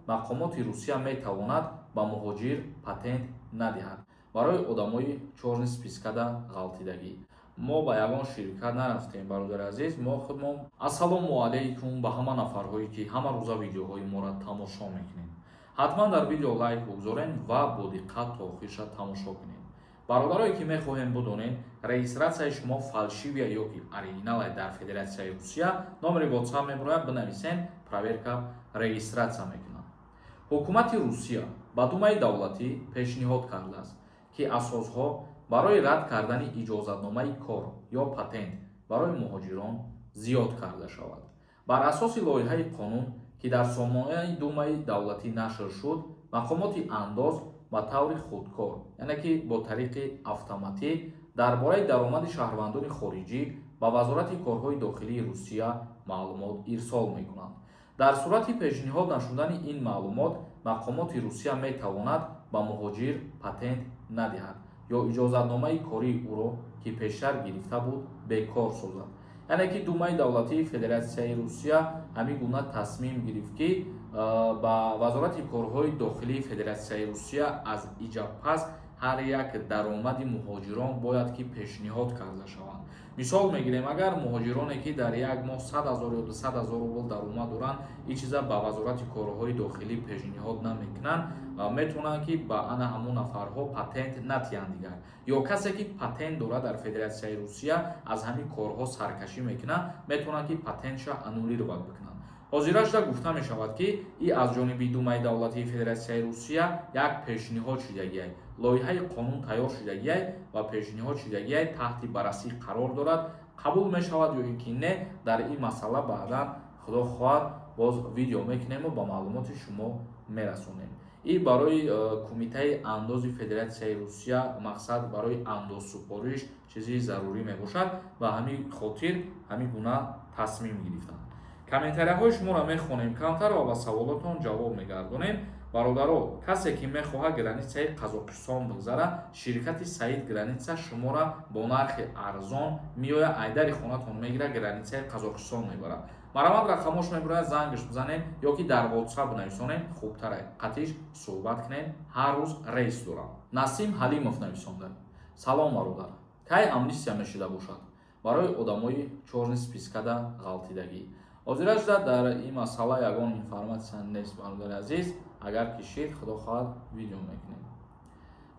Мақомоти Русия метавонад ба муҳоҷир патент надиҳад. Барои одамои чёрный спискада ғалтидагӣ. Мо ба ягон ширкат нарафтем, бародари азиз, мо худмон. Ассалому алайкум ба ҳама нафарҳое, ки ҳама рӯза видеоҳои моро тамошо мекунед. Ҳатман дар видео лайк бигзорен ва бо диққат то охирша тамошо кунед. Бародарое, ки мехоҳем бидонем, регистратсияи шумо фальшивая ё ки оригиналай дар Федератсияи Русия, номери WhatsApp мебурояд, бинависен, проверка регистратсия мекунанд. Ҳукумати Русия ба Думаи давлатӣ пешниҳод кардааст, ки асосҳо барои рад кардани иҷозатномаи кор ё патент барои муҳоҷирон зиёд карда шавад. Бар асоси лоиҳаи қонун, ки дар сомонаи Думаи давлатӣ нашр шуд, мақомоти андоз ба таври худкор, яъне ки бо тариқи автоматӣ, дар бораи даромади шаҳрвандони хориҷӣ ба Вазорати корҳои дохилии Русия маълумот ирсол мекунанд. Дар сурати пешниҳод нашудани ин маълумот, мақомоти Русия метавонад ба муҳоҷир патент надиҳад ё иҷозатномаи кории ӯро, ки пештар гирифта буд, бекор созад. Яъне ки Думаи давлатии Федератсияи Русия ҳамин гуна тасмим гирифт, ки ба Вазорати корҳои дохилии Федератсияи Русия аз иҷаб пас ҳар як даромади муҳоҷирон бояд ки пешниҳод карда шаванд. Мисол мегирем, агар муҳоҷироне, ки дар як моҳ 100 000 ё 200 000 рубл даромад доранд, ин чиза ба Вазорати корҳои дохилӣ пешниҳод намекунанд, метавонанд, ки ба ана ҳамон нафарҳо патент натиҳанд дигар. Ё касе, ки патент дорад дар Федератсияи Русия, аз ҳамин корҳо саркашӣ мекунад, метавонанд, ки патентша аннулировать бикунанд. Ҳозирашда гуфта мешавад, ки и аз ҷониби Думаи давлатии Федератсияи Русия як пешниҳод шудагиай, лоиҳаи қонун тайёр шудагиай ва пешниҳод шудагиай, таҳти баррасӣ қарор дорад. Қабул мешавад ё ин ки не, дар ин масъала баъдан, худо хоҳад, боз видео мекунему ба маълумоти шумо мерасонем. И барои Кумитаи андози Федератсияи Русия, мақсад, барои андозсупориш чизи зарурӣ мебошад. Ба ҳамин хотир ҳамин гуна тасмим гирифтанд. Комментарияҳои шуморо мехонем камтар ва ба саволотон ҷавоб мегардонем. Бародаро, касе ки мехоҳад границаи Қазоқистон бигзара, ширкати Саид Граница шуморо бо нархи арзон меояд, айдари хонатон мегирад, границаи Қазоқистон мебарад. Марамат, рақамош мебурад, зангаш бизанем ё ки дар WhatsApp нависонем, хубтарай, қатиш суҳбат кунем. Ҳар рӯз рейс дорам. Насим Ҳалимов нависонда: «Салом, бародар, кай амнистия мешида бошад барои одамои чёрный спискада ғалтидагӣ?» Ҳозирашда дар ин масъала ягон информатсия нест, бародари азиз. Агар ки шид, худо хоҳад, видео мекунем.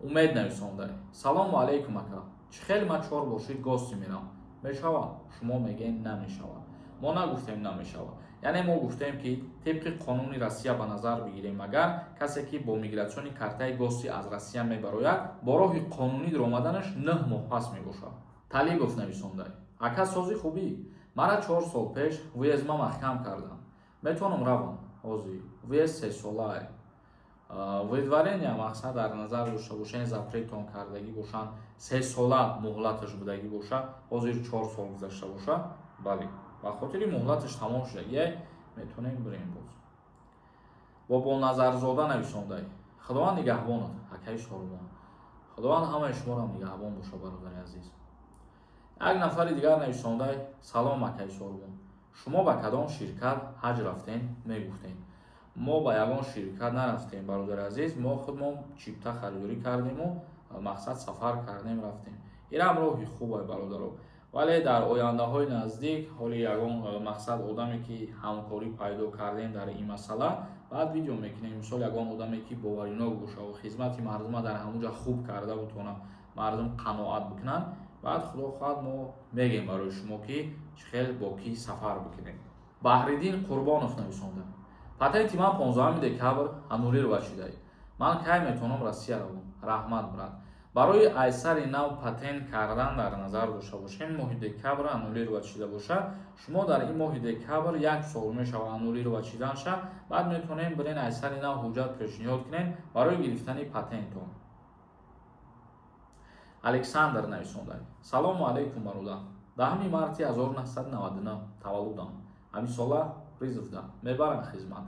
Умед нависонда: «Салому алайкум, ака, чӣ хел ман чор бор шид гости мерам, мешавад?» Шумо мегӯед, намешавад. Мо нагуфтем, намешавад. Яъне мо гуфтем, ки тибқи қонуни Россия ба назар бигирем, агар касе, ки бо миграционный картаи гости аз Россия мебарояд, бо роҳи қонунӣ даромаданаш 9 моҳ пас мебошад. Талибов нависонда: «Ака, сози, хубӣ? Мара 4 сол пеш въездма маҳкам кардам, метавонам равам ҳозир? Въезд сесолае, выдворения, мақсад, дар назар дошта бошед, запретон кардагӣ бошанд, 3 сола муҳлаташ будагӣ боша, ҳозир 4 сол гузашта боша, бале, ба хотири муҳлаташ тамом шудагиай, метавонем бирем боз. Бобоназарзода нависондай: «Худованд нигаҳбонат, акаи Шорубон». Худованд ҳамаи шуморо нигаҳбон боша, бародари азиз. Як нафари дигар нависондай: «Салом, акаи Сорубон, шумо ба кадом ширкат ҳаҷ рафтен, мегуфтем?» Мо ба ягон ширкат нарафтем, бародари азиз. Мо худмон чипта харидорӣ кардему, мақсад, сафар кардем, рафтем. Инам роҳи хубе, бародаро. Вале дар ояндаҳои наздик, ҳоли ягон, мақсад, одаме ки ҳамкорӣ пайдо кардем дар ин масъала, баъд видео мекунем. Мисол, ягон одаме ки боваринок бошаву хизмати мардума дар ҳамун ҷа хуб карда бутонад, мардум қаноат бикунанд, баъд, худо хоҳад, мо мегем барои шумо, ки чӣ хел бо кӣ сафар бикунем. Баҳриддин Қурбонов нависонда: «Патенти ман 15 декабр аннулировать шудай, ман кай метавонам Россия равам? Раҳмат, брат». Барои айсари нав патент кардан, дар назар дошта бошем, моҳи декабр аннулировать шуда бошад, шумо дар ин моҳи декабр як сол мешава аннулировать шиданша, баъд метавонем бирен, айсари нав ҳуҷҷат пешниҳод кунем барои гирифтани патентон. Александр нависонда: «Салому алайкум, бародар, 10 марти 1999 таваллудам, ҳамин сола призывда мебарам хизмат?»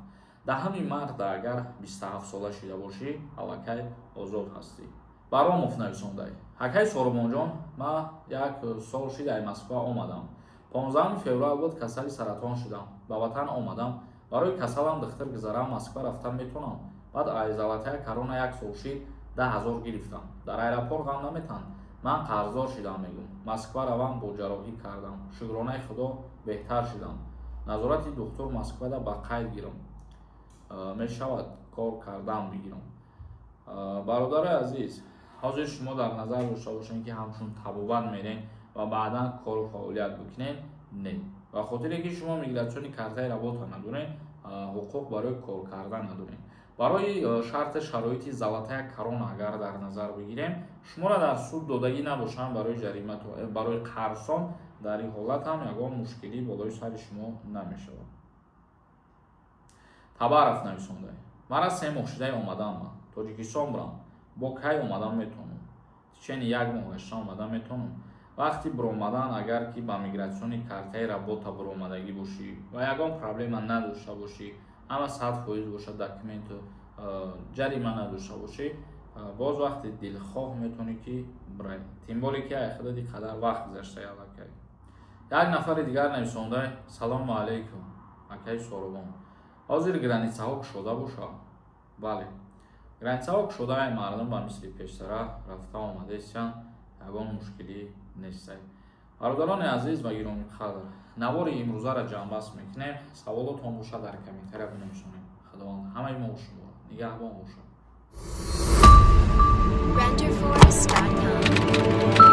10 марта агар 27 сола шида бошӣ, аллакай озод ҳастӣ. Баромов нависондай: «Акай Сорубонҷон, ман як сол шид ай Москва омадам. 15 феврал буд, касали саратон шудам, ба ватан омадам. Барои касалам духтур гузарам, Москва рафтан метавонам? Баъд ай золотая корона як сол шид, 10 000 гирифтам. Дар аэропорт ғам наметанд? Ман қарздор шидам, мегӯм, Москва равам. Бо ҷарроҳӣ кардам, шукронаи Худо, беҳтар шидам. Назорати духтур Москвада ба қайд гирам мешавад, кор кардан бигирам? Бародарои азиз, ҳозир шумо дар назар дошта бошед, ки ҳамчун табобат мерен ва баъдан кору фаъолият бикунед, не. Ба хотире ки шумо миграционный картаи работа надоред, ҳуқуқ барои кор кардан надоред. Барои шарти шароити золотая корона агар дар назар бигирем, шуморо дар суд додагӣ набошанд барои ҷарима, барои қарзсон, дар ин ҳолат ҳам ягон мушкилӣ болои сари шумо намешавад. Табаров нависонда: мара 3 моҳ шудаи омадам, ман Тоҷикистон бурам, бо кай омадан метавонам? Течение як моҳ гашта омадан метавонам. Вақти биромадан, агар ки ба миграционный картаи работа биромадагӣ бошӣ ва ягон проблема надошта бошӣ, ҳама 100% бошад документу, ҷарима надошта бошӣ, боз вақти дилхоҳ метавонӣ ки бирай, тем более ки ай худати қадар вақт гузашта аллакай. Як нафари дигар нависонда: салому алайкум, акаи Соробон, ҳозир границаҳо кушода бошад? Бале, границаҳо кушодаи, мардум ба мисли пештара рафта омадесиян, ягон мушкилӣ нестай. Бародарони азиз ва гиромиқадр, навори имрӯзаро ҷамъбаст мекунем. Саволотон бошад, дар комментария бинависонед. Худованд ҳамаи мо шуморо нигаҳбон бошад. Renderforest.com.